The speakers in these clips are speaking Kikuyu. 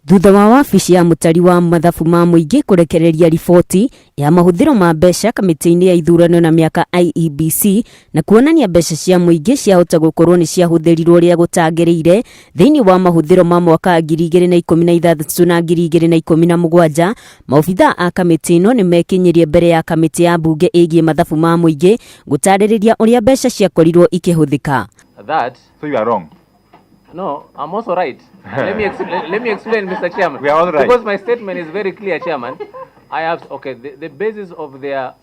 Thutha wa wabici ya mũtari wa mathabu ma mũingĩ kũrekereria riboti ya mahũthĩro ma mbeca kamĩtĩ-inĩ ya ithurano na mĩaka IEBC na kuonania mbeca cia mũingĩ ciahota gũkorwo nĩ ciahũthĩrirwo ũrĩa gũtagĩrĩire thĩinĩ wa mahũthĩro ma mwaka 2016 na 2017, maobithaa a kamĩtĩ ĩno nĩ mekinyirie mbere ya kamĩtĩ ya mbunge ĩgiĩ mathabu ma mũingĩ gũtarĩrĩria ũrĩa mbeca ciakorirwo ikĩhũthĩka. That So you are wrong. No, I'm also right. Let me explain, Mr. Chairman. We are all right. Because my statement is very clear, Chairman. I have okay. The basis of their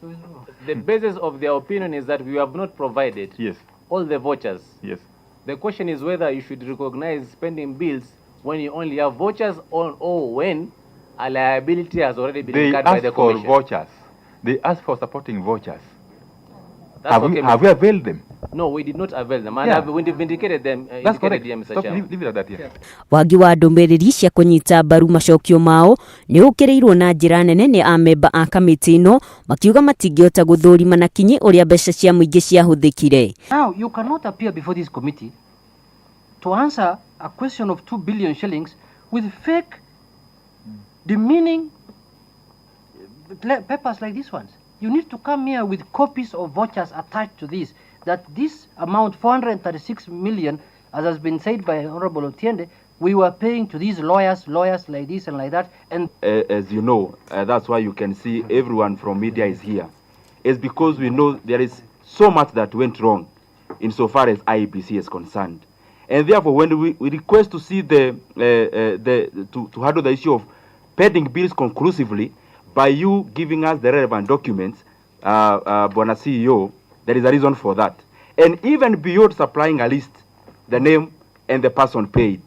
opinion is that we have not provided all the vouchers. The question is whether you should recognize spending bills when you only have vouchers on or when a liability has already been They incurred by ask the for commission. Vouchers. They ask for supporting vouchers. That's Have okay, we, have Mr. we availed them? No, we did not avail them, and we vindicated them. That's Indicated correct. here, Mr. Stop, Chairman. leave it at that. Yeah. Wagi wa ndũmĩrĩri cia kũnyita mbaru macokio mao nĩ ũkĩrĩirwo na njĩra nene nĩ amemba a kamĩtĩ ĩno, makiuga matingĩhota gũthũrima na kinyi ũrĩa mbeca cia mũingĩ ciahũthĩkire. Now, you cannot appear before this committee to answer a question of 2 billion shillings with fake, demeaning papers like these ones. You need to come here with copies of vouchers attached to this, that this amount, 436 million, as has been said by Honorable Otiende, we were paying to these lawyers, lawyers like this and like that. And As you know, that's why you can see everyone from media is here. It's because we know there is so much that went wrong insofar as IEBC is concerned. And therefore, when we request to see the to handle the issue of pending bills conclusively by you giving us the relevant documents, Bwana CEO, there is a reason for that. And even beyond supplying a list, the name and the person paid,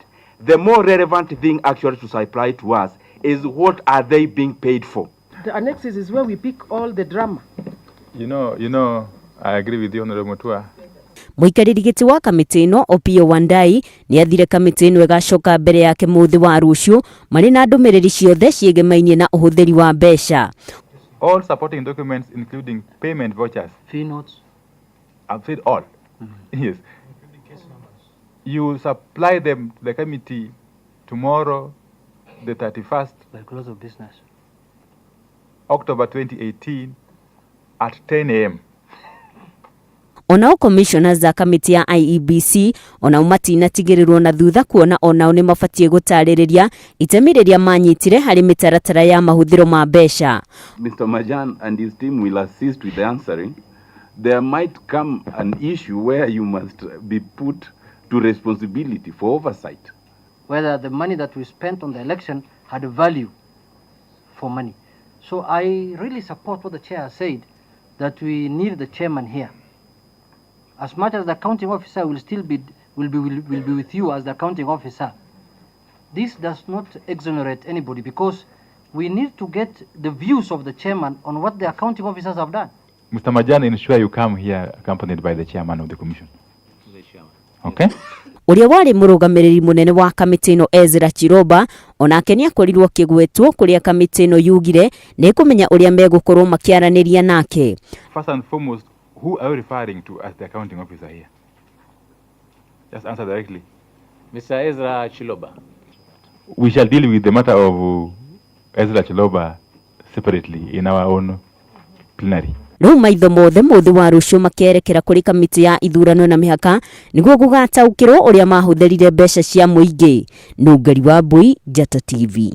the more relevant thing actually to supply to us is what are they being paid for? The annexes is where we pick all the drama. I agree with you, Honorable Mutua. Mũikarĩri gĩtĩ wa kamĩtĩ ĩno Opiyo Wandayi nĩ athire kamĩtĩ ĩno ĩgacoka mbere yake mũthĩ wa rũciũ marĩ na ndũmĩrĩri ciothe ciĩgemainie na ũhũthĩri wa mbeca. All supporting documents, including payment vouchers. Fee notes. I've said all. Yes. You supply them to the committee tomorrow, the 31st, By close of business. October 2018, at 10 a.m. Onao commissioners a kamĩtĩ ya IEBC onao matinatigĩrĩrwo na thutha kuona onao nĩ mabatiĩ gũtarĩrĩria itemi rĩrĩa manyitire harĩ mĩtaratara ya mahũthĩro ma mbeca. Mr. Majan and his team will assist with the answering. There might come an issue where you must be put to responsibility for oversight. Whether the money that we spent on the election had value for money. So I really support what the chair has said, that we need the chairman here. As much as the accounting officer will still be, will be with you as the accounting officer, this does not exonerate anybody, because we need to get the views of the chairman on what the accounting officers have done. Mr. Majan, ensure you come here accompanied by the chairman of the commission. The chairman. Okay? Ũrĩa warĩ mũrũgamĩrĩri mũnene wa kamĩtĩ ĩno Ezra Chiloba onake nĩ akorirwo akĩgwetwo kũrĩa kamĩtĩ ĩno yugire nĩ ĩkũmenya ũrĩa megũkorwo makĩaranĩria nake. First and foremost, who are you referring to as the accounting officer here? Just answer directly. Mr. Ezra Chiloba. We shall deal with the matter of Ezra Chiloba separately in our own plenary. Rĩu maitho mothe mũthĩ wa rũciũ makerekera kũrĩ kamĩtĩ ya ithurano na mĩhaka nĩguo gũgataũkĩrwo ũrĩa mahũthĩrire mbeca cia mũingĩ. Nũngari wa Mbui, Njata TV.